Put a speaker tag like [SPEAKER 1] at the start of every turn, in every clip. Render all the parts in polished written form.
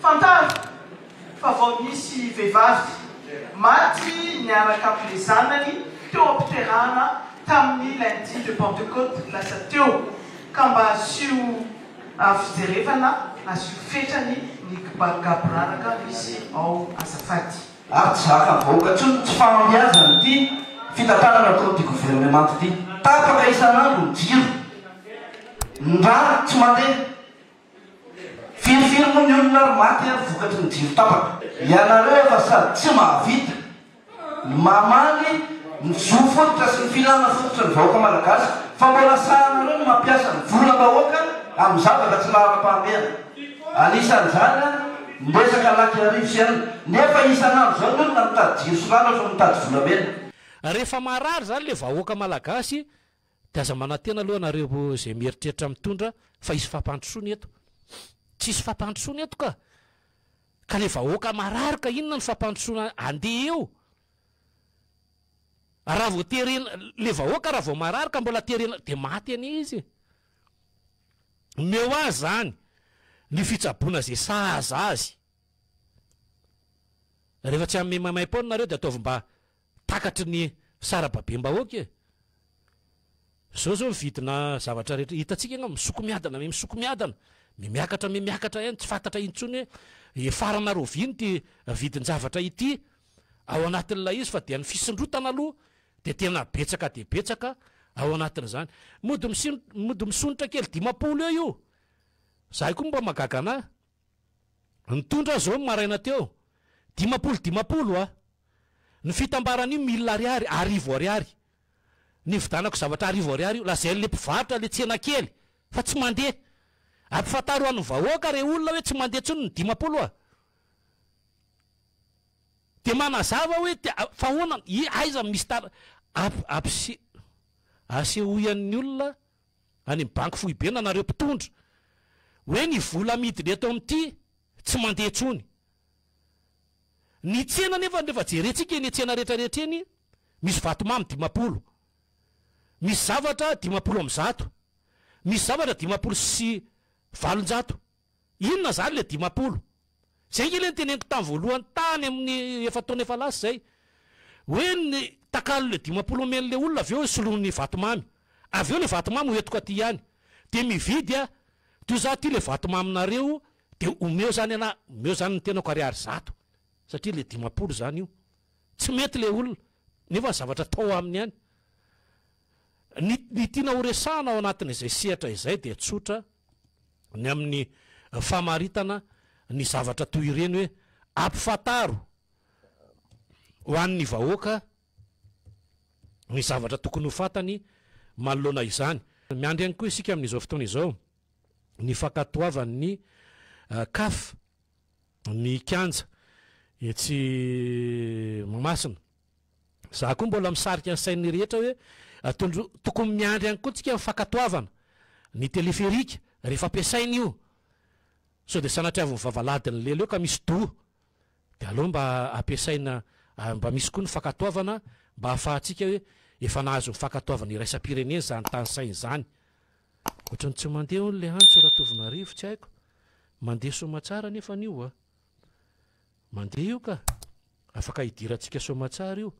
[SPEAKER 1] Fantaro fa vao nisy vehivavy maty niaraka amin'ilay zanany teo am-piterahana tamin'ny lundi de Pentecôte lasa teo ka mba asio fijerevana, asio fetrany ny gaboraraka misy ao azafady.
[SPEAKER 2] Ary tsy zakan'ny vahoaka intsony ny tsy fahombiazan'ity fitantanana ataon'ity governemanta ity. Tapaka isan'andro ny jiro, ny rano tsy mandeha. Firifiry moa ny olona ary maty ary vokatry ny jiro tapaka. Ianareo efa sady tsy mahavita ny mamaly ny zo fototra sy ny filana fototry ny vahoaka malagasy fa mbola sahanareo ny mampiasa ny volam-bahoaka amin'ny zavatra tsy laharam-pahamehana. Anisan'izany ny resaka lac Iarivo sy anona. Nefa isan'andro izao ny olona mitady jiro sy rano ohatran'ny mitady volamena.
[SPEAKER 3] Rehefa marary izany ilay vahoaka malagasy Dia aza manantena aloha nareo izay mieritreritra mitondra fa hisy fampandrosoana eto. Tsisy fampandrosoana eto ka! Ka le vahoaka marary ka inona ny fampandrosoana andeha eo? Raha vao terena, le vahoaka raha vao marary ka mbola terena dia maty anie izy e! Omeo azy zany ny fitsaboana izay sahaza azy. Rehefa tsy hanome maimaimpoana nareo dia ataovy mba takatry ny sarababem-bahoaka e! Zao zao ny vidina zavatra rehetra hitantsika angamba misoko miadana me misoko miadana, me miakatra me miakatra ihany, tsy fantatra intsony hoe hiafarana rahoviana ity vidin-javatra ity ao anatin'ilay izy fa dia ny fisondrotana aloha dia tena betsaka dia betsaka ao anatin'izany. Mody misin- mody misondrotra kely 50 eo io. Zahay koa mba mahagaga anah. Nitondra aho zao ny maraina teo, 50 50 a! Ny fitambaran'io mille ariary, 1000 ariary. Nividanako zavatra 1000 ariary io, lazain'le mpivarotra le tsena kely fa tsy mandeha. Ampifantaro an'ny vahoaka re olona hoe tsy mandeha intsony ny 50 a! Dia manazava hoe fa ahoana, aiza misy tar, ampise, asehoy an'ny olona any amin'ny banky foibe na nareo mpitondra hoe ny vola amidiny eto amin'ity tsy mandeha intsony. Ny tsena nefa rehefa jerentsika eny an-tsena rehetra rehetra eny misy vatomamy 50, misy zavatra 150, misy zavatra 850. Inona zany le 50? Zay nge le noteneniko tam voalohany tany amin'ny efa taona efa lasa zay hoe ny takalo le 50 omen'le olona avy eo soloiny vatomamy avy eo le vatomamy ho entiko aty ihany de mividy ah toy za ty le vatomaminareo de omeo zany anah omeo zany ny tenako ariary 100 satria le 50 zany io tsy mety le olona nefa ny zavatra tao aminy ihany ny ny tiana ho resahana ao anatin'izay sehatra izay dia tsotra ny amin'ny famaritana ny zavatra toy ireny hoe ampifantaro ho an'ny vahoaka ny zavatra tokony ho fantany manoloana izany. Miandry ihany koa isika amin'izao fotoana izao ny fankatoavan'ny CAF ny kianja etsy Mahamasina. Za koa mbola misarika ny sain'ny rehetra hoe tondro tokony miandry ihany koa tsika ny fankatoavana ny téléphérique rehefa ampiasaina io sao dia sanatriavin'ny vavaladin'ny lela eo ka misy doha dia aleo mba ampiasaina mba misy koa ny fankatoavana mba ahafahantsika hoe efa nahazo ny fankatoavana iraisam-pirenena izany tanisaina izany. Ohatran'ny tsy mandeha hono le antso Ratovonarivo tsy haiko. Mandeha soamatsara anefa an'io a. Mandeha io ka! Afaka hidirantsika soamatsara io.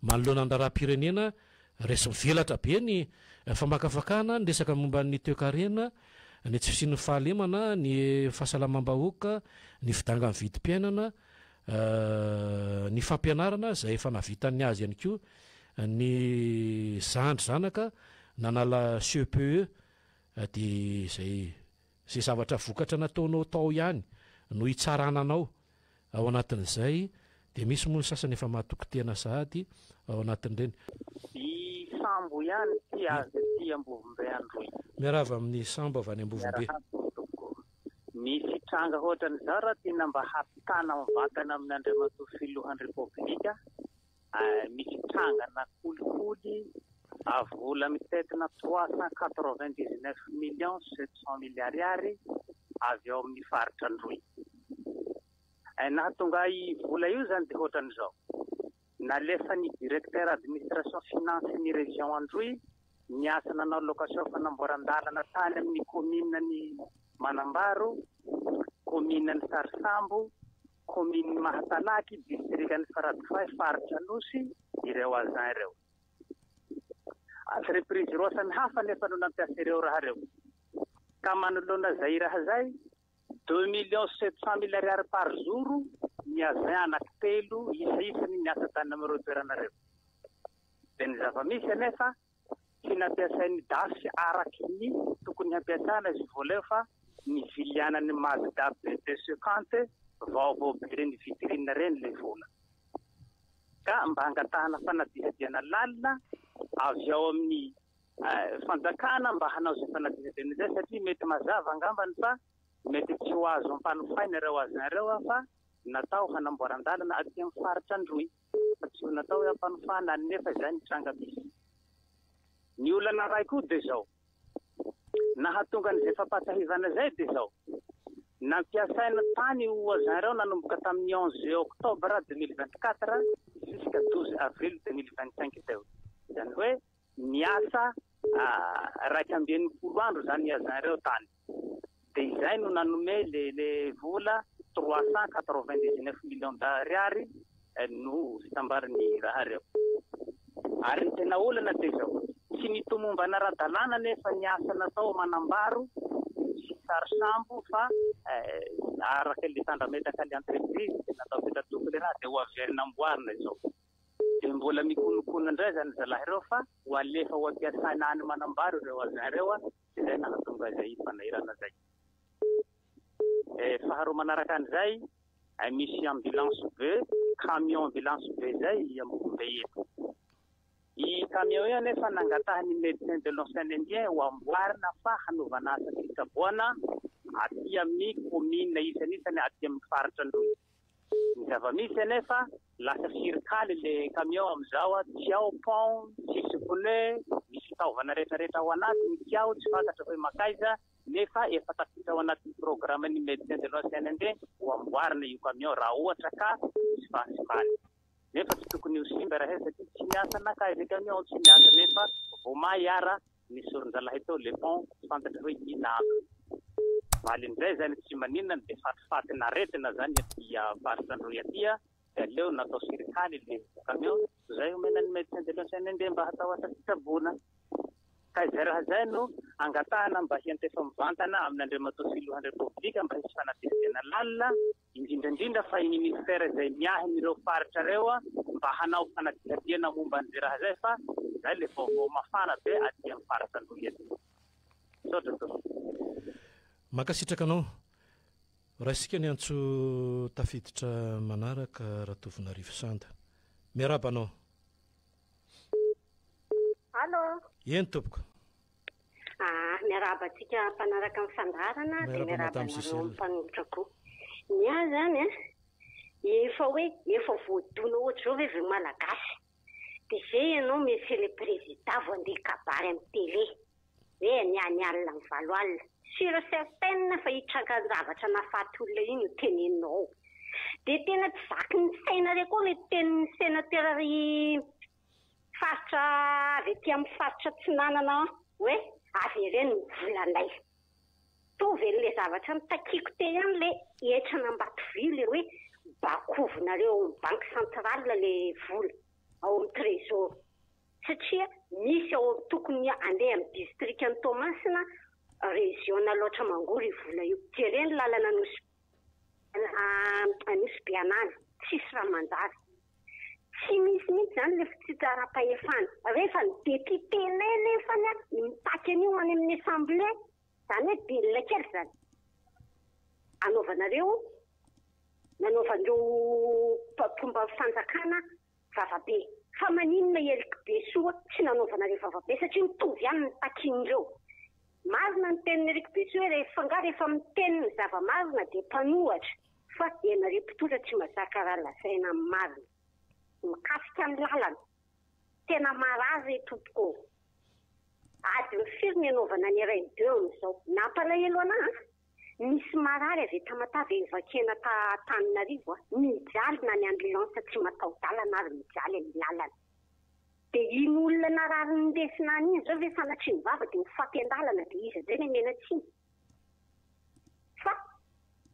[SPEAKER 3] Manoloana ny raharaham-pirenena, resy mivelatra be ny famakafakana ny resaka momba ny toekarena, ny tsy fisian'ny fahalemana, ny fahasalamam-bahoaka, ny fidangan'ny vidim-piainana, ny fampianarana izay efa nahavitan'ny azy ihany koa ny zandry zanaka nanala CEPE dia izay Izay zavatra vokatra nataonao tao ihany no hitsarana anao ao anatin'izay dia misy moa ny sasany efa mahatoky tena sahady ao anatin'ireny.
[SPEAKER 4] I sambo ihany ity avy aty Ambovombe Androy.
[SPEAKER 3] Miarahaba amin'ny sambo avy any Ambovombe.
[SPEAKER 4] Miarahaba tompoko. Misy tranga hoatran'izao raha tiana mba hampitana mivantana amin'ny Andriamatoa Filohan'ny Repoblika Misy trangana kolikoly vola mitentina 399 millions 700 mille ariary avy ao amin'ny faritra Androy. Nahatonga ahy vola io izany dia ohatran'izao, nalefan'ny directeur administration finance ny région Androy niasa nanao location fanamboaran-dalana tany amin'ny commune ny Manambaro. kaominin'i Sarisambo, kaominin'i Mahatalaky, distrikan'i Faradofay, faritra Anosy, ireo agents ireo. Entreprise roa samy hafa anefa no nampiasa ireo raha ireo. Ka manoloana izay raha izay, 2 700 000 ariary par jour ny agent anankitelo isa isany niasa tany amin'ireo toerana ireo. Dia ny zava-misy anefa, tsy nampiasain'ny DAF araky ny tokony hampiasana izy vola io fa nivilianany Mazda BT50 vaovao be ireny vitrine ireny ilay vola. Ka mba hangatahana fanadihadiana lalina avy ao amin'ny fanjakana mba hanao izay fanadihadiana izay satria mety mazava angambany fa mety tsy ho azo ampanofaina ireo agent ireo fa natao hanamboaran-dalana aty amin'ny faritra Androy fa tsy ho natao hoe ampanofana nefa izay ny tranga misy. Ny olana iray koa dia izao, nahatonga an'izay fampahatsahivana izay dia izao, nampiasaina tany io agent ireo nanomboka tamin'ny 11 octobre 2024 jusqu'à 12 avril 2025 teo. Izany hoe niasa 61 andro izany agent ireo tany. Dia izay no nanome le vola 399 millions d'ariary no fitambaran'ny raha ireo. Ary ny tena olana dia izao, tsy nitomombana ara-dalàna nefa ny asa natao Manambaro sy Sarisambo fa araka ilay tandrametaka ilay entreprise dia natao petratoko ilay raha dia ho averina amboarina izao. Dia mbola mikononkonona indray izany zalahy ireo fa ho alefa ho ampiasaina any Manambaro ireo agent ireo, izay nahatonga izay fanahirana izay. Faharoa manaraka an'izay, misy ambulance be, camion ambulance be izay Ambovombe eto. I camion io anefa nangatahan'ny médecin de l'Océan Indien ho amboarina fa hanaovana asa fitsaboana aty amin'ny commune isanisany aty amin'ny faritra Androy. Ny zava-misy anefa lasa sirikaly le camion amin'izao, tsy ao pont, tsisy pneu, misy fitaovana rehetrarehetra ao anatiny, tsy ao, tsy fantatra hoe makaiza, nefa efa tafiditra ao anatin'ny programme ny médecin de l'Océan Indien ho amboarina io camion raha ohatra ka misy fahasimbany. Nefa tsy tokony ho simba raha satria tsy miasa nakaiza camion, tsy miasa nefa vao may ara ny soron-jalahy teo le pont, tsy fantatra hoe inona antony. Valin'izay zany tsy maninona dia fatifatin'aretina zany aty faritra Androy aty, dia aleo natao sirikaly le camion zay omena ny médecin de l'Océan Indien mba hatao asa fitsaboana. Ka izay raha izay no angatahana mba hiantefa mivantana amin'Andriamatoa Filohan'ny Repoblika mba hisy fanadihadiana lalina, indrindra indrindra fa ny ministère izay miahy ireo faritra ireo mba hanao fanadihadiana momba an'izay raha izay fa izay le vaovao mafana be aty amin'ny faritra Androy aty. Misaotra tompoko.
[SPEAKER 3] Mankasitraka anao. Raisika ny antso tafiditra manaraka Ratovonarivo Sanda. Miarahaba anao.
[SPEAKER 5] Allô.
[SPEAKER 3] Eny tompoko.
[SPEAKER 5] Ah, miarahaba antsika mpanaraka ny fandaharana dia
[SPEAKER 3] Miarahaba
[SPEAKER 5] miarahaba
[SPEAKER 3] Madame
[SPEAKER 5] anareo
[SPEAKER 3] Gisèle.
[SPEAKER 5] mpanolotra koa. Ny ahy zany a, efa hoe efa voadona ohatr'izao ve ve malagasy. Dia zay ianao monsieur le président vao andeha kabary amin'ny télé. Hoe ny any alina ny 8 alina. Sûr certaine fa hitrangan-javatra nahafaty olona iny no teneninao ao. Dia tena tsy vaky ny sainareo koa le tenin'ny sénateur ry faritra avy aty amin'ny faritra Atsinanana hoe avereno ny volanay. Tovy an'ilay zavatra nitakiko te ihany le hetran'Ambatovy le hoe bakovinareo ao amin'ny banque centrale le vola ao amin'ny trésor. Satria misy ao tokony andeha amin'ny distrikan'i Toamasina région Alaotra Mangoro io vola io. Jereo ny lalana Anosy be anany, tsisy raha manjary. Tsy misy mihitsy zany le fitsitsaram-pahefana. Rehefa ny député-nay nefany a mitaky an'io any amin'ny assemblée, zany hoe belona kely zany. Anaovanareo, nanaovandreo mpomba fanjakana vavabe. Fa maninona Eric Besoa tsy nanaovanareo vavabe satria mitovy ihany ny takin'ireo. Marina ny tenin'i Eric Besoa hoe rehefa nga rehefa miteny ny zava-marina dia mpanohatra fa ianareo mpitondra tsy mazaka raha lazaina amin'ny marina. Mikasika ny lalana. Tena marary re tompoko. Adiny firy ny anaovana ny RN2 amin'izao. Nampalahelo anahy. Misy marary avy Tamatave evakena ta Antananarivo a. Mijaly na ny ambulance tsy mataho-dalana ary mijaly amin'ny lalana. Dia iny olona narary nindesina any iny zao ve sanatria ny vava dia ho faty an-dalana dia iza indray ny amena tsiny. Fa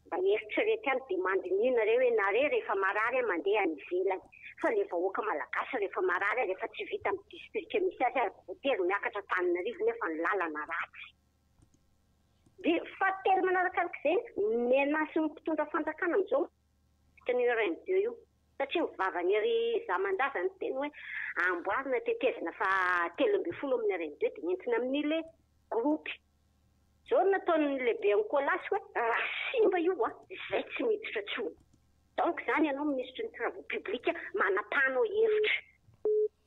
[SPEAKER 5] mba Mba eritrereto ihany dia mandiniha nareo hoe nare rehefa marary an mandeha any ivelany fa le vahoaka malagasy rehefa marary ary efa tsy vita amin'ny district misy azy ary voatery miakatra Antananarivo nefa ny lalana ratsy. Dia fahatelo manarakarak'izay menace ny mpitondra fanjakana amin'izao ny RN deux io satria ny vavan'i Hery Zamandaza niteny hoe amboarina tetezana faha 13 amin'ny RN deux dia entina amin'ile groupe. Zao no nataon'ny lehiben'ny colas hoe raha simba io a, zay tsy miditra tsony. Donc zany ianao minisitry ny travaux publics manapahanao hevitra.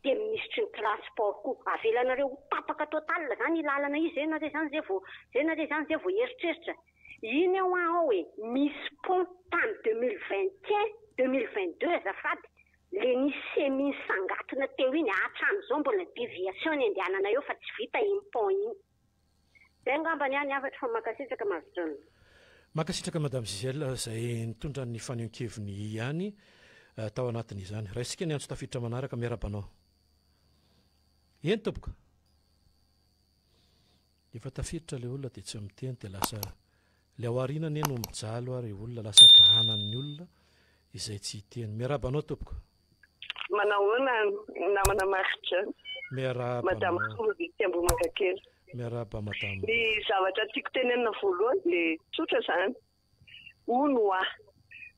[SPEAKER 5] Dia minisitry ny transport koa. Avelanareo ho tapaka total zany io lalana io zay nareo zany zay vao zay nareo zany zay vao hieritreritra. Iny ao an ao e, misy pont tany 2021, 2022 azafady, le nisy semi nisangatona teo iny, hatramin'izao mbola deviation ny andehanana eo fa tsy vita iny pont iny. Zay angamba ny ahy ny hafatro fa mankasitraka Mazojaona.
[SPEAKER 3] Mankasitraka Madame Gisèle izay nitondra ny fanehoan-keviny ihany tao anatin'izany. Raisika ny antso tafiditra manaraka, miarahaba anao. Eny tompoko. Efa tafiditra ilay olona dia tsy miteny dia lasa ilay ao aoriana anie no mijaly hoa ry olona lasa bahanan'ny olona izay tsy hiteny. Miarahaba anao tompoko.
[SPEAKER 6] Manahoana namana Marc.
[SPEAKER 3] Miarahaba
[SPEAKER 6] Madame
[SPEAKER 3] anao.
[SPEAKER 6] Rose etsy Ambohimangakely.
[SPEAKER 3] Miarahaba Madame.
[SPEAKER 6] Ny zavatra tiako tenenina voalohany dia tsotra izany. Hono hoa,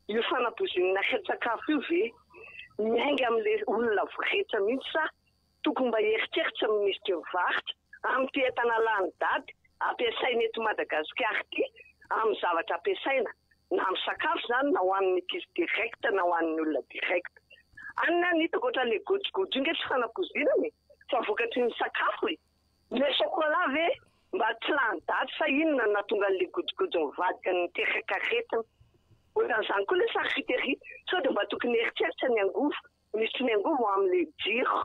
[SPEAKER 6] io fanapoizinana ara-tsakafo io ve miainga amin'ilay olona voretra mihitsy sa Tokony mba hieritreritra ny minisitry ny varotra amin'ity entana lany daty ampiasaina eto Madagasikara ity amin'ny zavatra ampiasaina na amin'ny sakafo izany na ho an'ny ankizy direct na ho an'ny olona direct. Any ny ahy ny hitako ohatran'ilay gojogojo io nge tsy fanapoizinana e! Fa vokatry ny sakafo e! Ilay chocolat ve mba tsy lany daty sa inona no nahatonga an'ilay gojogojo nivadika niteraka aretina? Ohatran'izany koa ilay charcuterie, sao dia mba tokony hieritreritra ny angovo Misy ny angovo amin'ilay jiro.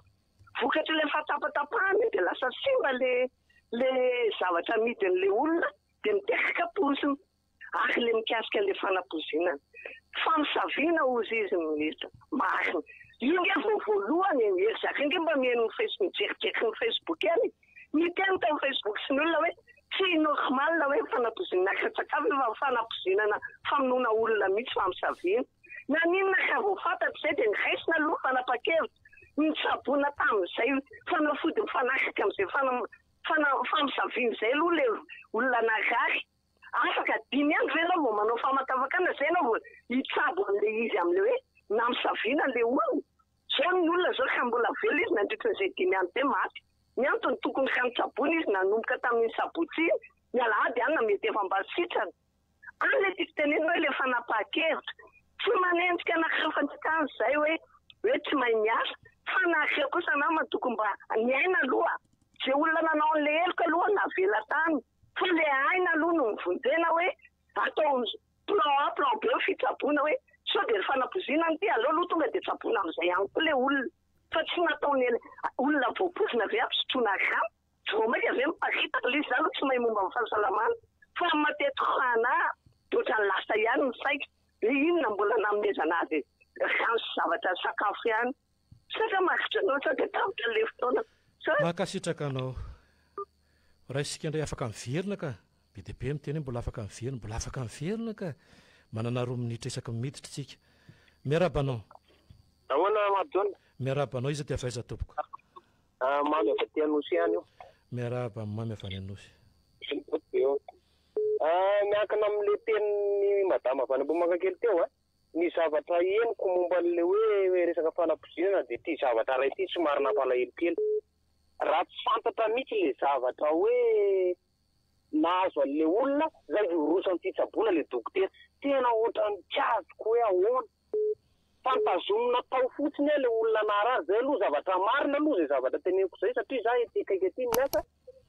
[SPEAKER 6] Vokatr'ilay fahatapatapahana io dia lasa simba ilay ilay zavatra amidin'ilay olona dia miteraka poizina. Ary ilay mikasika ilay fanapoizinana. Famosaviana hozy izy minisitra. Marina. Io nge vao voalohany e. Ry zareo nge mba mihaino ny face mijerijery ny facebook ihany e. Niteny tao facebook sy ny olona hoe tsy normal hoe fanapoizinana ara-tsakafo io fa fanapoizinana famonoana olona mihitsy famosaviana. Naninona raha vao fantatra izay dia noraisina aloha ny fanapahan-kevitra, nitsaboana tamin'izay fanafody mifanaraka amin'izay famosaviana izay aloha ilay olona narary. Afaka dimy andro ve ianao vao manao famakafakana izay ianao vao hitsabo an'ilay izy amin'ilay hoe namosaviana ilay olona? Izao ny olona izao raha mbola velona izy nandritra an'izay dimy andro izay maty. Ny antony tokony raha nitsaboana izy nanomboka tamin'iny sabotsy iny, ny alahady any mety efa mba sitrana. Any ilay tiako tenenina hoe ilay fanapahan-kevitra. Tsy manenjika anareo fanjakana izay hoe hoe tsy mahay miasa fa nareo kosa namana tokony mba ny aina aloha, izay olona nanao an'ilay heloka aloha navela tany fa ilay aina aloha no novonjena hoe atao plan A plan B ny fitsaboana hoe sao dia fanapoizinana ity aleo aloha tonga dia tsaboina amin'izay ihany koa ilay olona fa tsy nataony olona voapoizina ve ampisotroina rano Tsy vao mainka ve miparitaka ilay izy? Za aloha tsy mahay momba ny fahasalamana fa ny matetika ana dia ohatran'ny lasa ihany ny saiko hoe inona mbola nanomezana azy rano sy zavatra sakafo ihany. Misaotra maharitra anao sao dia tapitra ilay fotoana. Misaotra.
[SPEAKER 3] Mankasitraka anao. Raisika indray afaka miverina ka. Be dia be miteny hoe mbola afaka miverina, mbola afaka miverina ka. Manana roa minitra isaky ny miditra isika. Miarahaba anao.
[SPEAKER 7] Ahoana Marijaona?
[SPEAKER 3] Miarahaba anao, iza dia avy aiza tompoko?
[SPEAKER 7] Mamy avy aty Anosy ihany io.
[SPEAKER 3] Miarahaba an'i Mamy avy any Anosy.
[SPEAKER 7] Miankina amin'ilay tenin'i Madama avy any Ambohimangakely teo an, ny zavatra henoko momba an'ilay hoe resaka fanapoizinana dia ity zavatra iray ity somary nampalahelo kely. Raha tsy fantatra mihitsy ilay zavatra hoe nahazo an'ilay olona, izay vao hiroso amin'ny fitsaboana ilay dokotera. Tena ohatran'ny tsy azoko hoe ahoana. Fa notazomina tao fotsiny aho ilay olona naharary, zay aloha zavatra marina aloha zay zavatra teneniko zay satria za ety akaiky aty no miasa,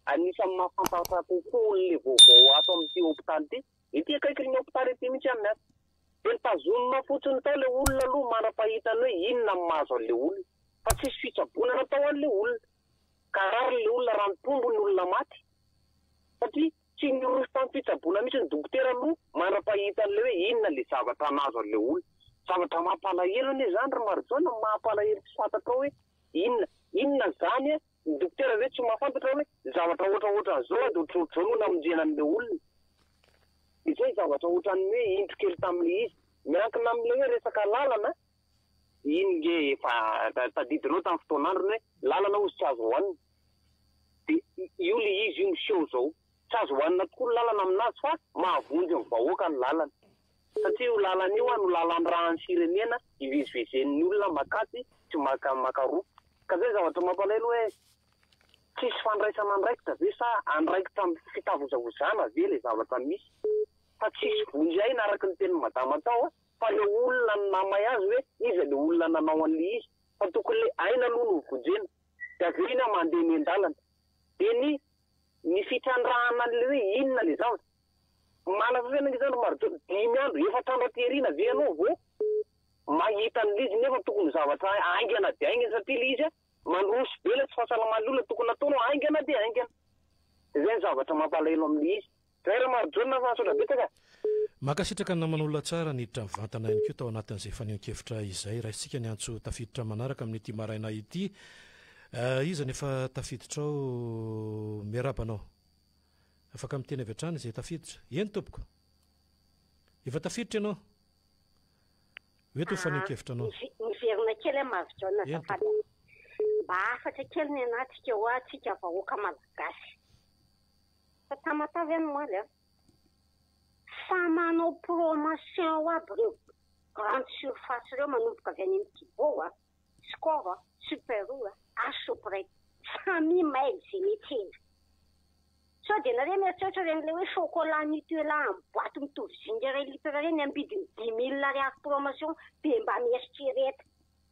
[SPEAKER 7] anisan'ny mahafantatra kokoa olona vaovao ato amin'ity hopitaly ity, ety akaikin'ny hopitaly ety mihitsy aho no miasa. Dia notazomina fotsiny tao ilay olona aloha mandra-pahitany hoe inona no mahazo an'ilay olona, fa tsisy fitsaboana natao an'ilay olona. Ka rariny ilay olona raha nitombo ny olona maty satria Tsy niroso tamin'ny fitsaboana mihitsy ny dokotera aloha mandra-pahita an'ilay hoe inona ilay zavatra nahazo an'ilay olona. Zavatra mampalahelo anie izany ry Marijaona, mampalahelo tsy fantatrao hoe inona. Inona izany an? Ny dokotera ve tsy mahafantatra hoe zavatra ohatraohatran'izao dia ohatrohatr'izao no namonjena an'ilay olona? Izay zavatra ohatran'ny hoe indro kely tamin'ilay izy. Miankina amin'ilay hoe resaka lalana, iny nge efa tadidinao tamin'ny fotoan'androny hoe lalana hozy tsy azo hohanina. Dia io ilay izy io miseho izao. Tsy azo hohanina tokoa ny lalana aminazy fa mahavonjy ny vahoaka ny lalana. Satria io lalana io no lalan-drahan'ny firenena ivezivezen'ny olona makatsy sy maka makaroa. Ka zay zavatra mampalahelo hoe tsisy fandraisana andraikitra ve sa andraikitra amin'ny fitavozavozana ve le zavatra misy? Fa tsisy vonjy aina araka ny tenin'i madama tao fa le olona no namay azy hoe iza le olona nanao an'le izy fa tokony le aina aloha no vonjena de avy eo iny mandeha miandalana de ny ny fitrandrahana an'le hoe inona le zavatra Manafefena ange zany ry Marijoly, dimy andro, efatra andro aty aoriana ve ianao vao mahita an'ilay izy nefa tokony zavatra haingana dia haingana satria ilay izy mandroso be ilay tsy fahasalaman'ilay olona tokony nataonao haingana dia haingana. Izay ny zavatra mampalahelo amin'ilay izy. Zay ry Marijoly fa misaotra betsaka.
[SPEAKER 3] Mankasitraka ny namana olona tsara niditra mivantana ihany koa tao anatin'izay fanehoan-kevitra izay. Raisintsika ny antso tafiditra manaraka amin'ity maraina ity. Iza no efa tafiditra ao? Miarahaba anao. Afaka miteny avy hatrany izay tafiditra. Eny tompoko. Efa tafiditra ianao. Hoeto ny fanehoan-kevitra anao.
[SPEAKER 5] Miverina kely aho Mavijaona
[SPEAKER 3] Eny
[SPEAKER 5] azafady.
[SPEAKER 3] tompoko.
[SPEAKER 5] Mba hafatra kely ny anatsika ho antsika vahoaka malagasy. Fa Tamatave any omaly an. Fa manao promotion aby ireo grande surface ireo manomboka avy any amin'ny Tibo a, Score a, Super U a, ary Shoprite. Samia mailo izay miantsena. Sao dia nareo mieritreritra ireny ilay hoe chocolat Nutella amin'ny boite mitovy zinga iray litre ireny ambidiny 5000 ariary promotion dia mba mieritrereta.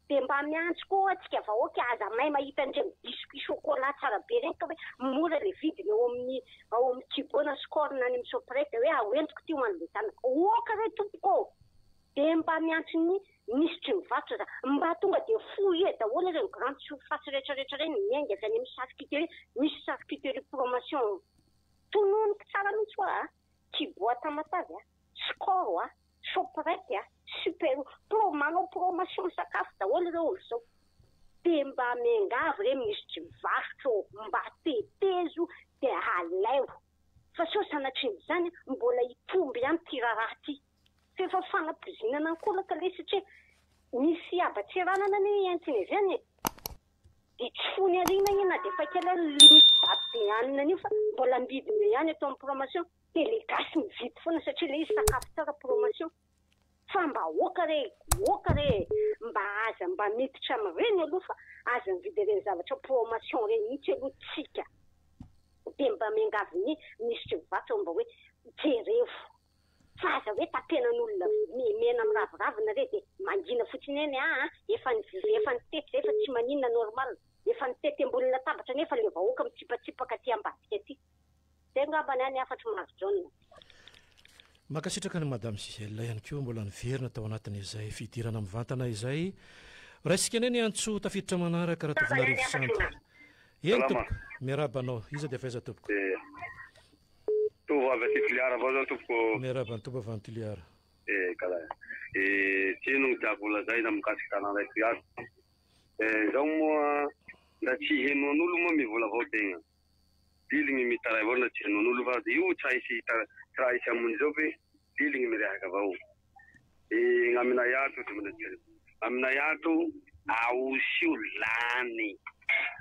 [SPEAKER 5] Dia mba miantso koa antsika vahoaka aza may mahita an'ireny biscuit chocolat tsara be ireny ka hoe mora ilay vidiny ao amin'ny ao amin'ny Tigo na Score na any amin'ny Shoprite dia hoe ahoentiko ity ho an'ilay zanako. Oka re tompoko ô! Dia mba miantso ny minisitry ny varotra za. Mba tonga dia fouiller daholo ireny grande surface rehetra rehetra ireny miainga avy any amin'ny charcuterie, misy charcuterie promotion tononiko tsara mihitsy hoa a, Tibo a Tamatave a, Score a, Shoprite a, Super U, pro manao promotion sakafo daholo ireo amin'izao. Dia mba miangavy re minisitry ny varotra ô, mba tetezo dia alaivo fa sao sanatrian'izany mbola hitombo ihany ity raharaha ity. Fa efa fanapoizinana ankolaka ilay izy satria misy haban-tseranana anie entiny avy any e! Dia tsy fony aoriana iny na dia efa kely ary ny limite date dia hanina an'io fa mbola ambidiny eo ihany atao amin'ny promotion dia ilay gasy mividy foana satria ilay izy sakafo tsara promotion. Fa mba aoka re e! Aoka re e! Mba aza mba miditra amin'ireny aloha fa aza mividy ireny zavatra promotion ireny mihitsy aloha tsika. Dia mba miangavy ny minisitry ny varotra mba hoe jerevo Fa aza hoe tapenan'olona mena miraviravina re dia mangina fotsiny eny aa efa nivive efa nitety zay fa tsy maninona normal efa nitety ambony latabatra nefa le vahoaka mitsipatsipaka aty ambadika aty zay ngamba ny ahy ny hafatro Marijaona.
[SPEAKER 3] Mankasitraka an'i Madame Gisèle ihany koa mbola niverina tao anatin'izay fidirana mivantana izay. Raisika indray ny antso tafiditra manaraka Ratovonarivo Santa. Eny tompoko, miarahaba anao. Iza dia avy aiza tompoko?
[SPEAKER 8] Tovo avy aty Toliara avao zao tompoko.
[SPEAKER 3] Miarahaba ny Tompo avy any Toliara.
[SPEAKER 8] Eh kala eh tsy ino tiako ho lazaina mikasika tanàna eto iaby. Eh zao moa ndra tsy henoan'olo moa mivola avao tegna. Liligny mitaray avao ndra tsy henoan'olo fa io tsy raha hisy tsy raha hisy hamonjy zao fe liligny mirehaka avao. Eh gn'aminay ato de mbola tsy aminay ato aosy io lany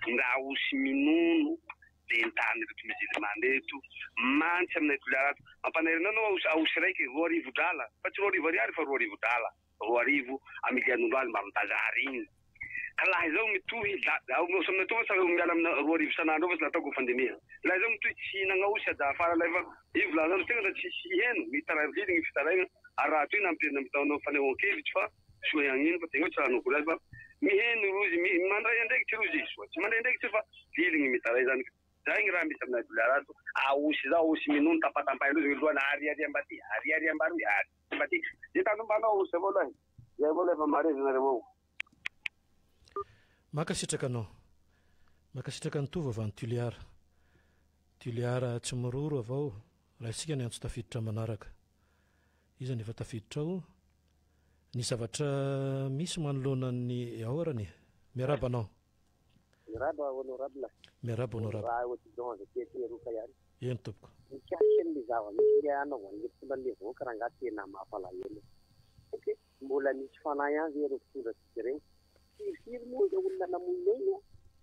[SPEAKER 8] ndra aosy minono Ventany reto musulman reto mantsy aminay Toliara ato. Mampanairina anao aosy aosy raiky 2000 drala fa tsy 2000 ariary fa 2000 drala 2000 amilian'olo azy mba mibazary igny. Ka laha izao mitohy la aosy aminay atoa fa tsy miala amina 2000 isan'andro eo fa tsy nataoko fandiniha. Laha izao mitohy tsy hihinagna aosy ajafara lay fa io volazanao tegna ndra tsisy heno mitaray vidy gny fitaraigna ary raha toy nampitaonao fanehoan-kevitry fa Soa ihany iny fa tegna hoe tsy raha novory azy fa miheno rozy mandray andraikitry rozy izy soa tsy mandray andraikitry fa liligny mitaray zany ka zay gny raha misy aminay Toliara ato aosy zao aosy minono tapatampahin-drozy gny lohany ary ary ambaty ary ary ambaroy ary ambaty ze tany ombanao aosy avao lahy zay avao lahy fa marezy nareo ao.
[SPEAKER 3] Mankasitraka anao. Mankasitraka an'i Tovo avy any Tuliara. Tuliara tsy miroro avao, raisika ny antso tafiditra manaraka. Iza no efa tafiditra ao? Ny zavatra misy manoloana ny ao arany e. Miarahaba anao.
[SPEAKER 9] Miarahaba honorable.
[SPEAKER 3] Miarahaba honorable.
[SPEAKER 9] Raha étudiant avy aty Ateroka ihany.
[SPEAKER 3] Eny tompoko.
[SPEAKER 9] Mikasika an'ilay zava-misy ilay hanaovan'ilay mpitondra an'ilay vahoaka rangahy tena mampalahelo e. Ok, mbola misy fanahy ihany ve ireo mpitondra antsika ireo? Firifiry moa ireo olona namoy ny ainy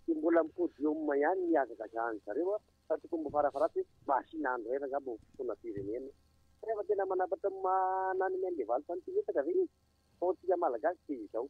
[SPEAKER 9] dia mbola amin'ny podium ihany ny hihazakazahan-dry zareo fa tokony mba farafaharatsy hoe mba asiana andro iray rangahy mba ho fotoanam-pirenena. Fa rehefa tena manapatra mananome an'ilay valo santimetatra ve izy? Fa ho antsika Malagasy dia izao,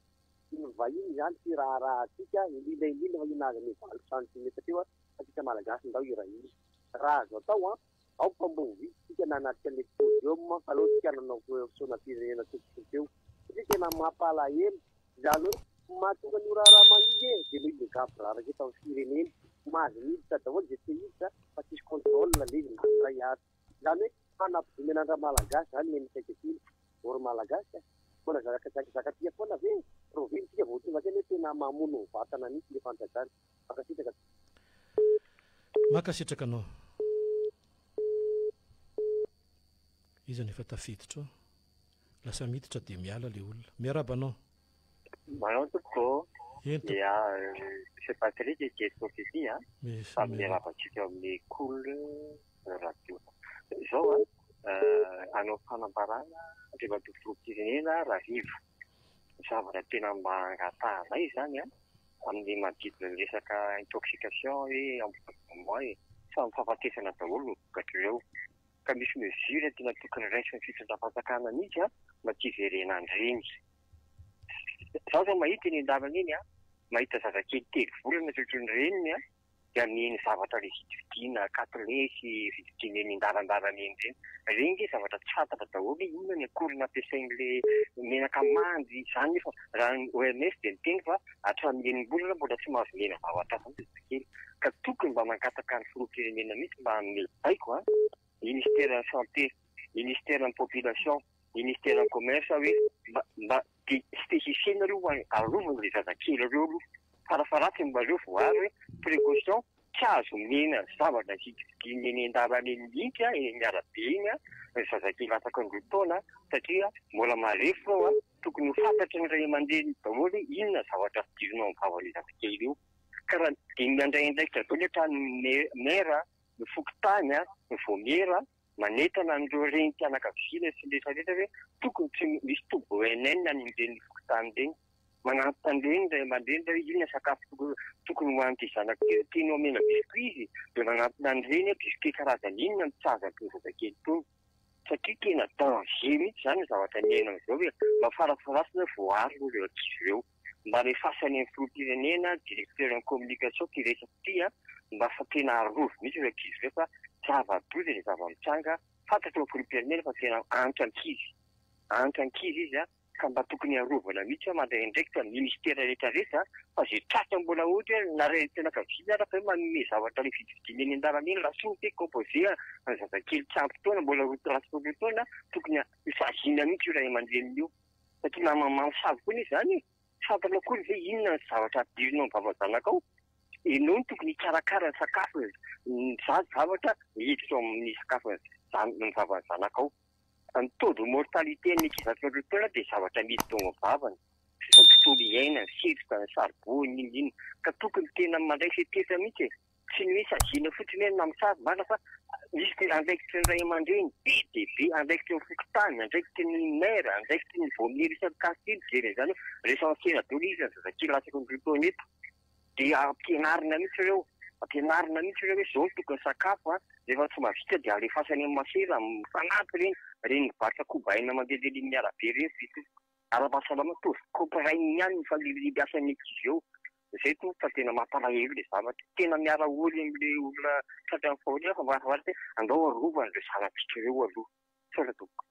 [SPEAKER 9] ny vahiny izany tsy raharahantsika, indrindra indrindra fa io nahazo an'io valo santimetatra io fa tsika Malagasy ndao hiray hina. Raha azo atao an, aoka mba ho vitsy tsika nanatrika an'ilay podium fa aleo tsika nanao fisaonam-pirenena tsotsotra teo. Satria tena mampalahelo, izany hoe mahatonga an'io raharaha mangigy e, dia noho izy migaboraraka eto amin'ny firenena. Mahazo miditra daholo izay te hiditra fa tsisy contrôle ilay izy na iray ary. Izany hoe fanabozonana an-dRamalagasy izany ny saika tiana. Ô ry Malagasy a! Mbola zaka tia foana ve e? Rahoviana isika vao ho tonga saina hoe tena mamono ny vatana mihitsy ilay fanjakana? Mankasitraka.
[SPEAKER 3] Mankasitraka anao. Iza no efa tafiditra ao? Lasa miditra dia miala ilay olona. Miarahaba anao.
[SPEAKER 10] Manao tompoko ô.
[SPEAKER 3] Eny tompoko.
[SPEAKER 10] Ya, Monsieur Patrick ety eto ity a.
[SPEAKER 3] Misaotra.
[SPEAKER 10] Miarahaba antsika ao amin'ny Cool Radio. Izao a, hanao fanambarana Andriamatoa Filoham-pirenena Rarivo. Ny zavatra tena mba angatahanay izany a, amin'ny manodidina ny resaka intoxication hoe empoisonnement e, samy fahafatesana daholo no vokatr'ireo. Ka misy mesure tena tokony raisin'ny fitondram-panjakana mihitsy a, mba tsy hiverenan'ireny. Izaho izao mahita eny an-dalana eny a, mahita zazakely telo volana trotroin'ny reniny a, dia amin'iny zavatra ilay vidividiana katilesy, vidividiana eny an-dalandalana eny ireny. Ireny nge zavatra tsy fantatra daholo hoe inona ny akora nampiasain'ilay menaka mandry izany nefa raha ny OMS dia niteny fa hatramin'ny enim-bolana mbola tsy mahazo mena zavatra hafa mihitsy zazakely. Ka tokony mba mangataka ny filoham-pirenena mihitsy mba hanome baiko an, ministeran'ny santé, ministeran'ny population, ministeran'ny commerce hoe mba mba Dia spécifier-na aloha ho arovana ilay zazakely ireo aloha. Farafaharatsiny mba ireo voaaro hoe précaution, tsy azo omena zavatra vidividiana eny an-dalana eny mihitsy, eny amin'ny arabe eny ny zazakely latsaka ny roa taona satria mbola marefo ireo, tokony ho fantatry ny ray aman-dreniny daholo hoe inona ny zavatra ampidirina ao amin'ny vavan'io zazakely io. Ka raha dia mandray andraikitra daholo hatrany ny maire, ny fokontany, ny vaomiera, Manentana an'ireo renim-pianakaviana sy ny rehetra rehetra hoe tokony tsy misy toby ONN any amin'ireny fokontany ireny. Manampy an'ireny ny ray aman-dreny hoe inona sakafo tokony ho an'ity zanako ity, raha tianao omena biscuit izy dia manampina an'ireny hoe biscuit karazany inona no tsy azo ampiana zazakely itony. Satria tena danger mihitsy izany ny zavatra miaina amin'izao hoe mba farafaharatiny hoe voaaro aloha ireo ankizy ireo. Mba alefaso any amin'ny filoham-pirenena, directeur en communication ity resaka ity a, mba fa tena arovy mihitsy ireo ankizy ireo fa zava-doza ilay zava-mitranga, fantatro ny filoham-pirenena fa tena antra ankizy, antra ankizy izy a, ka mba tokony arovana mihitsy a, mandray andraikitra ny ministera rehetra rehetra fa izay tratra mbola ohatra hoe na renim-pianakaviana ara fa hoe manome zavatra ilay vidividiana eny an-dalana eny, lasopy, composé ny zazakely tsy ampy taona mbola roa roa taona, tokony hosaziana mihitsy io ray aman-dreniny io. Satria namany mamosavy koa anie izany e! Tsy fantanao akory ve inona ny zavatra ampidirinao amin'ny vava-janakao? Ianao no tokony hikarakara ny sakafony, ny zavatra miditra ao amin'ny sakafony, ny vavan'ny zanakao. Ny taux de mortalité an'ny ankizy latsaky ny roa taona dia zavatra miditra ao amin'ny vavany, ny tontolo iainany, ny setroka, ny saribao, n'inona n'inona. Ka tokony tena mandray fepetra mihitsy e! Tsy ny hoe saziana fotsiny hoe namosavy marina fa misy ny andraikitry ny ray aman-dreny be dia be, andraikitry ny fokontany, andraikitry ny maire, andraikitry ny vaomiera isan-quartier mijery an'izany hoe recenser daholo iza ny zazakely latsaky ny roa taona eto dia ampianarina mihitsy ireo, ampianarina mihitsy ireo hoe izao no tokony sakafo an, rehefa tsy mahavita dia alefaso any amin'ny masera, mifanampy ireny, ireny mivarotra koba aina mandehandeha eny amin'ny arabe ireny ve tompoko. Ara-pahasalama mitovy copain ihany ny fandimbindimbiasan'ny ankizy eo. Zay tompoko fa tena mampalahelo le zavatra. Tena miara ory amle olona tratran'ny fahoriana fa mba hoe andao arovana ireo zanatsika ireo aloha. Misaotra tompoko.